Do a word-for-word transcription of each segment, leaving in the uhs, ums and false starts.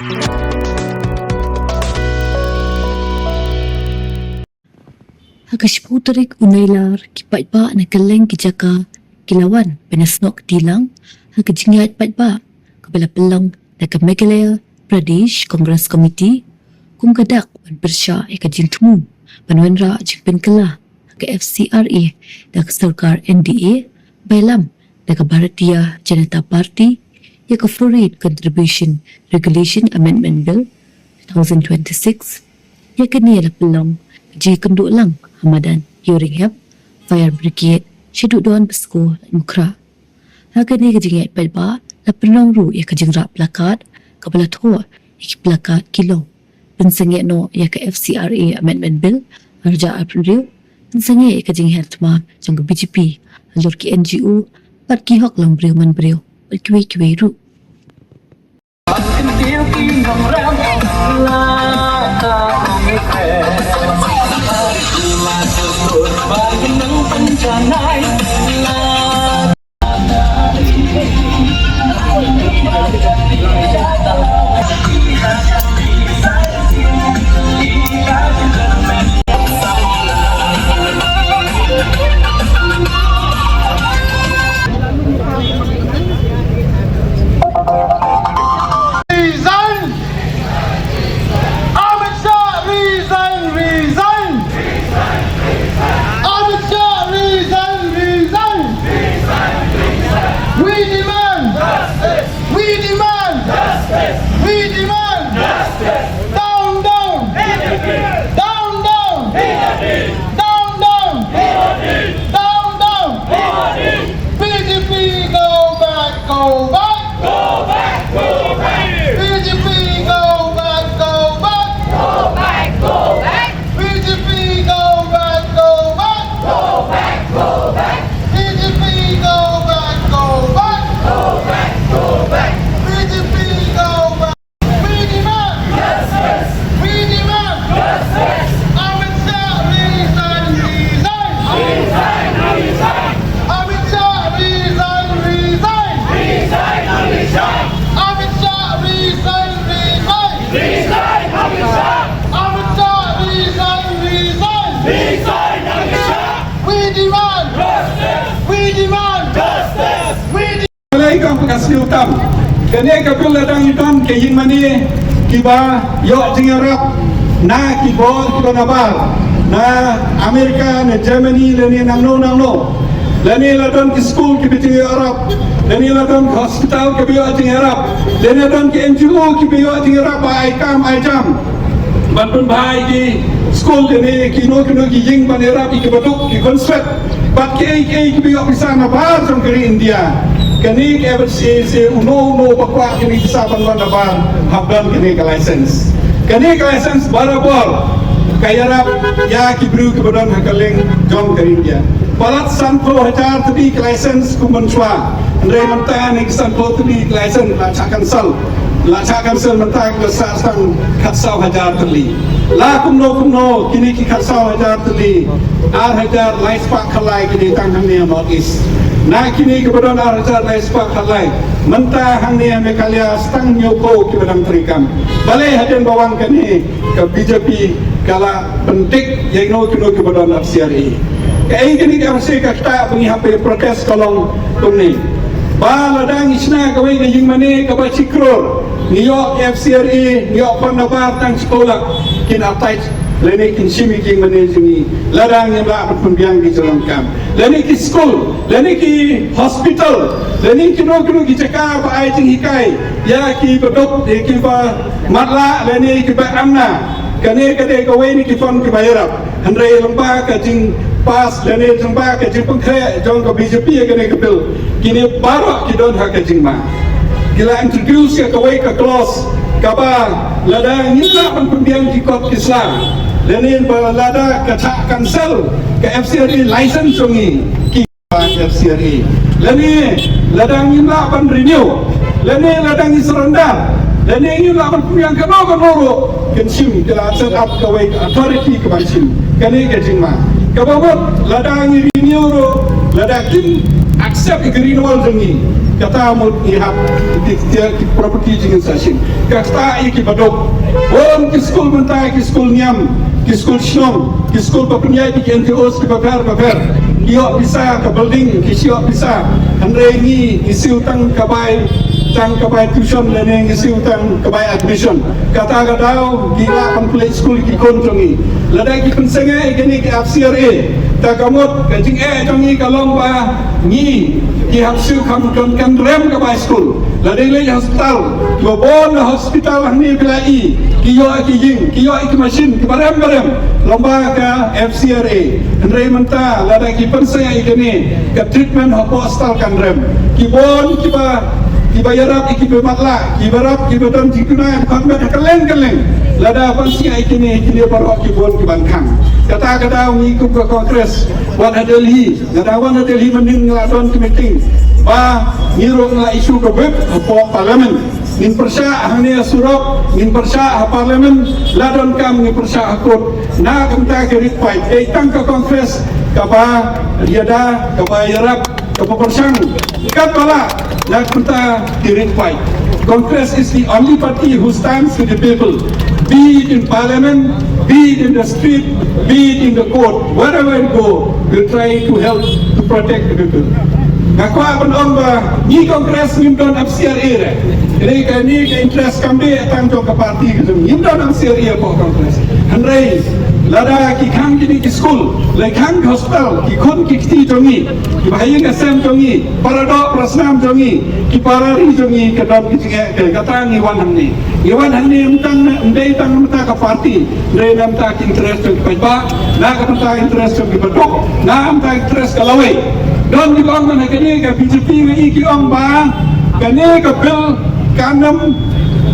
Ha ka shiphew tarik u Nailar, ki paidbah na kylleng ki jaka ki la wan ban ïasnoh kti lang ha ka jingïaid paidbah kaba la pynlong da ka Meghalaya Pradesh Congress Committee kum ka dak ban pyrshah ïa ka jingthmu ban wanrah jingpynkylla ha ka F C R A da ka sorkar N D A ba ïalam da ka Bharatiya Janata Party ïa ka Foreign Contribution Regulation Amendment Bill two thousand twenty-six. Ïa kane la pynlong ka jingïakynduh lang ha madan Hurry Up, Fire Brigade, Shaduhdonbasku, Laitumkhrah. Ha kane ka jingïaid paidbah la pynlong ruh ïa ka jingrah placard kaba la thoh ïa ki placard ki long: Pynsangeh noh ïa ka F C R A Amendment Bill arhajar arphew hynriew. Pynsangeh ïa ka jingher thma jong ka B J P halor ki N G O bad ki hok long briew man briew bad kiwei kiwei ruh. Resign! Amit Shah, resign, resign! Amit Shah, resign, resign! We demand justice! We demand justice! We demand justice! Down, down! B J P! Down, down! B J P! Down, down! B J P! Down, down! B J P! B J P, go back, go back! Go back, go back! B J P, go back, go back! Go back, go back! B J P, go back, go back! Go back, go back! B J P, go back, go back! Go back, go back! B J P, go back! We demand justice! We demand justice! Amit Shah, resign, resign! Resign, resign! Amit Shah, resign, resign! Resign, Amit Shah! Amit Shah, resign, resign! Resign, Amit Shah! Amit Shah, resign, resign! Resign, Amit Shah! We demand justice! We demand justice! We Malai ka ka siew tam. Kane ka bill la dang ïadon ka ïing mane kiba ïoh jingïarap na ki bor kiba nabar, na Amerika, na Germany, lane nangno nangno. Lane la don ki skul kiba jingïarap, lane la don ki hospital kiba ïoh jingïarap, lane la don ki N G O kiba ïoh jingïarap ba ai kam ai jam ban pynbha ïa ki skul, kine kino kino ki ïing ban ïarap ïa ki baduk, ki khun swet bad kiei kiei kiba ïoh pisa nabar jong ka ri India. Kane ka F C A C, uno uno ba kwah kine ki pisa ban wan nabar, hap don kane ka license. Kane ka license barabor ka ïarap ïa ki briew kiba don ha kylleng jong ka ri India. Palat sanphew hajar tylli ka license kum mynshuwa. Hynrei mynta kine ki sanphew tylli ka license la shah cancel. La shah cancel, mynta ki la sah tang khatsaw hajar tylli. La kumno kumno kine ki khatsaw hajar tylli, ar hajar lai spah khatlai ki dei tang hangne ha North East. Na kine kiba don ar hajar lai spah khatlai, mynta hangne ha Meghalaya tang hynñiewphew kiba dang treikam. Balei? Hadien ba wan kane ka B J P ka la pyndik ïa kino kino kiba don F C R A. Kaei kane ka F C R A ka ktah ba ngi hap ban protest ka long kumne. Ba lada ngi shna kawei ka ïing mane kaba shi klur, ngi ïoh F C R A, ngi ïoh fund nabar tang shiphew lak, kin attach lane kin shim ïa ki ïing mane jong ngi lada ngim lah ban pynbiang ki jingdonkam. Lane ki skul, lane ki hospital, lane kino kino ki jaka ba ai jinghikai ïa ki baduk, ïa kiba matlah, lane kiba amna. Kane ka dei kawei na ki fund kiba ïarap. Hynrei lyngba ka jingpass lane lyngba ka jingpynkhreh jong ka B J P ïa kane ka bill, kine baroh ki don ha ka jingma. Ki la introduce ïa kawei ka clause kaba lada ngim lah ban pynbiang ki kot ki sla, lane ba lada ka shah cancel ka F C R A license jong ngi, ki F C R A. Lane lada ngim lah ban renew, lane lada ngi surrender, lane ngim lah ban pynbiang kano kano ruh, kin shim, ki la set up kawei ka authority ka ban shim. Kane ka jingma. Kaba mut lada ngi renew ruh, lada kim accept ka renewal jong ngi, Kata mut ngi hap ki, ki, ki property jingin sa shin. Kata ïa ki baduk. Bun ki skul mynta, ki skul niam, ki skul shnong, ki skul ba pynïaid ki N G Os ki bapher bapher. Ki ïoh pisa ka building, ki shu ïoh pisa. Hynrei ngi, ngi siew tang ka bai, tang ka bai tuition lane ngi siew tang ka bai admission. Kata ka daw ngi lah ban pynleit skul ki khun jong ngi. Lada ki pynsangeh ïa kine ki F C R A, ta ka mut ka jingeh jong ngi ka long ba ngi ki hap siew kham don kan rem ka bai skul. Lada leit hospital, kiba bun na hospital hangne phi la i, ki ïoh ki ïing, ki ïoh ki machine, kiba rem ba rem, long ba ka F C R A. Hynrei mynta lada ki pynsangeh ïa kine, ka treatment hapoh hospital kan rem. Ki bun kiba, kiba ïarap ïa kiba matlah, kiba ïarap kiba don jingduna, kiba khot met ha kylleng kylleng. Lada pynsangeh ïa kine, kine baroh ki bun kiban khang. Kata ka daw ngi kum ka Congress, wat ha Delhi, lada wan ha Delhi mynnin ngi la don ki meeting ba ngi ruh ngi la issue ka whip hapoh Parliament. Ngin pyrshah hangne ha surok, ngin pyrshah ha Parliament, la donkam ngin pyrshah ha court. Na ka bynta ka rit paid, dei tang ka Congress kaba ïada, kaba ïarap, kaba pyrshang katba lah na ka bynta ka rit paid. Congress is the only party who stands with the people, be it in Parliament, be it in the street, be it in the court, wherever it go, we'll try to help to protect the people. Nga kwah ban ong ba ngi Congress ngim don F C R A re. Kane ka, kane ka interest kam dei tang jong ka party ka jong ngi, ngim don F C R A hapoh Congress. Hynrei lada ki khang kine ki skul, la khang ki hospital, ki khun ki kti jong ngi, kiba ha ïing ha sem jong ngi, para doh para snam jong ngi, ki para ri jong ngi, ka don ki jingeh, ka, kata ngi wan hangne. Ngi wan hangne ym tang, ym dei tang na bynta ka party, hynrei na bynta ki interest jong ki paidbah, na ka bynta interest jong ki baduk, na bynta interest ka lawei. Don kiba ong na kane ka B J P, ngi ki ong ba kane ka bill kan ym,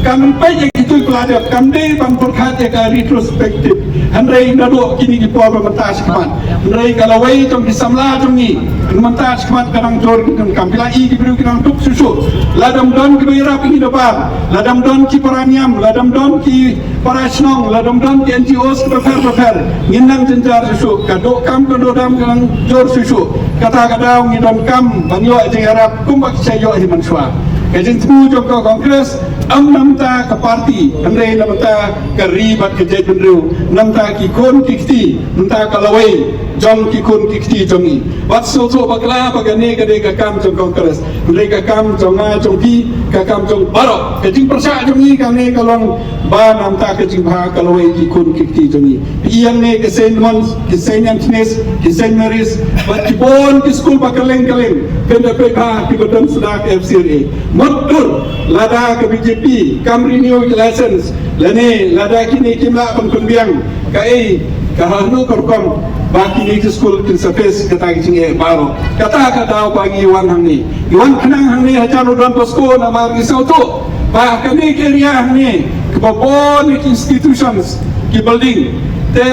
kan ym peit ïa ki tuid pla dep, kam dei ban pyrkhat ïa ka retrospective. Hynrei naduh kine ki por ba mynta shakhmat, hynrei ka lawei jong ki samla jong ngi mynta shakhmat ka dang jur ki donkam. Phi la i ki briew ki dang duk shuh shuh. Lada ym don kiba ïarap ïa ngi da bar, lada ym don ki para niam, lada ym don ki para shnong, lada ym don ki N G Os kiba pher ba pher, ngin nang jynjar shuh shuh. Ka dohkam ka dohdam ka dang jur shuh shuh. Kata ka daw ngi donkam ban ïoh jingïarap kumba ki shah ïoh hi mynshuwa. Ka jingthmu jong ka Congress ym na bynta ka party, hynrei na bynta ka ri bad ka jaitbynriew, na bynta ki khun ki kti, na bynta ka lawei jong ki khun ki kti jong ngi. Wat sngewthuh bakla ba kane ka dei ka kam jong Congress, hynrei ka kam jong nga jong phi, ka kam jong baroh. Ka jingpyrshah jong ngi kane ka long ba na bynta ka jingbha ka lawei ki khun ki kti jong ngi. Phi ïa ngi ki Saint Mons, ki Saint Anthony's, ki Saint Mary's, bad ki bun ki skul ba kylleng kylleng, phin da peit bha kiba don suda ka F C R A. Mutdur lada ka B J P kam renew ki license, lane lada kine kim lah ban pynbiang kaei ka hanu ka rukom, ba kine ki skul kin sa face kata ki jingeh baroh. Kata ka daw ba ngi wan hangne. Ngi wan khnang hangne hajan u Don Bosco namar ngi sngewthuh ba kane ka area hangne kaba bun ki institutions, ki building. Te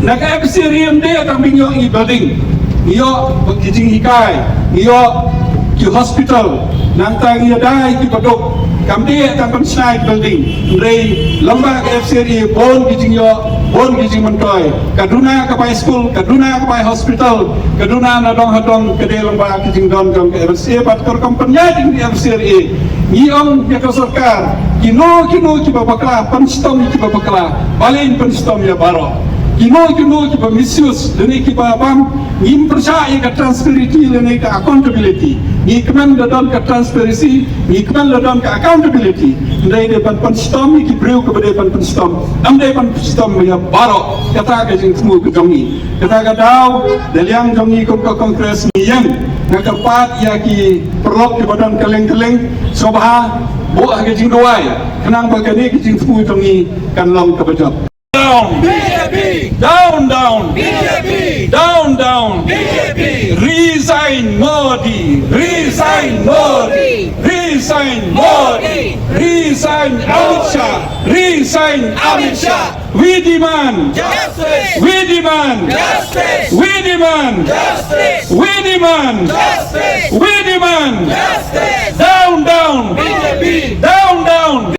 na ka F C R A ym dei tang ba ngi ïoh ngi building, ngi ïoh ki jinghikai, ngi ïoh ki hospital, nangta ngi ïada ïa ki baduk. Kam dei tang ban shna ïa ki building, hynrei lyngba ka F C R A bun ki jingïoh, bun ki jingmyntoi. Ka duna ka bai skul, ka duna ka bai hospital, ka duna na dong ha dong, ka dei lyngba ki jingdon jong ka F C R A bad ka rukom pynïaid jong ka F C R A. Ngi ong ïa ka sorkar, kino kino kiba bakla, pynshitom ïa kiba bakla, balei pynshitom ïa baroh? Kino kino kiba misuse lane kiba bam, ngim pyrshah ïa ka transparency lane ka accountability. Ngi kmen da don ka transparency, ngi kmen da don ka accountability. Hynrei dei ban pynshitom ïa ki briew kiba dei ban pynshitom, ym dei ban pynshitom ïa baroh. Kata ka jingthmu ka jong ngi. Kata ka daw, da liang jong ngi kum ka Congress ngi ïeng, nga kyrpad ïa ki paralok kiba don kylleng kylleng, sngewbha buh ha ka jingduwai, khnang ba kane ka jingthmu jong ngi kan long kaba jop. Down. B J P. Down, down. B J P. Down, down. B J P. Resign Modi. Resign Modi. Resign Modi. Resign Amit Shah. Resign Amit Shah. We demand justice. We demand justice. We demand justice. We demand justice. We demand justice. Down, down. B J P. Down, down.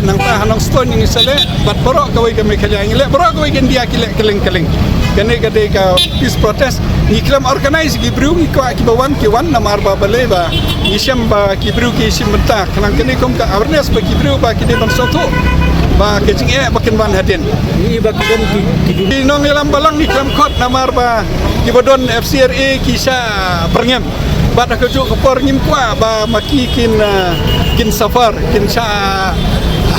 Nangta ha Nongstoiñ ngi sa leh bad baroh kawei ka Meghalaya, ngi leh baroh kawei ka India, ki leh kylleng kylleng. Kane ka dei ka peace protest. Ngi khlem organize ki briew, ngi kwah kiba wan ki wan, namar ba balei ba ngi shem ba ki briew ki shim bynta. Khnang kane kum ka awareness ba ki briew ba ki dei ban sngewthuh ba ka jingeh ba kin wan hadien. Ngi ba ki don ki, ki, ki nongïalam balang ngi khlem khot namar ba kiba don F C R A ki shah pyrngem. Bad ha kajuh ka por ngim kwah ba ma ki kin, ah, kin suffer, kin shah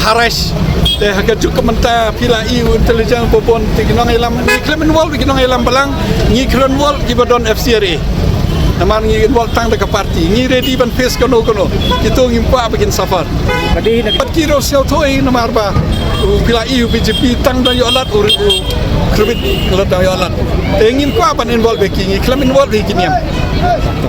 harass. Te ha kajuh ka mynta phi la ïohi u intelligence ba bun, te ki nongïalam, ngi khlem involve ki nongïalam balang, ngi khlem involve kiba don F C R A. Namar ngi involve tang da ka party, ngi ready ban face kano kano. Kito ngim kwah ba kin suffer. Bad ki ruh sngewthuh hi namar ba u phi la ïohi u B J P tang dang ïoh lad, u, u Khyrwit la dang ïoh lad. Te ngim kwah ban involve ki, ngi khlem involve hi ki niam.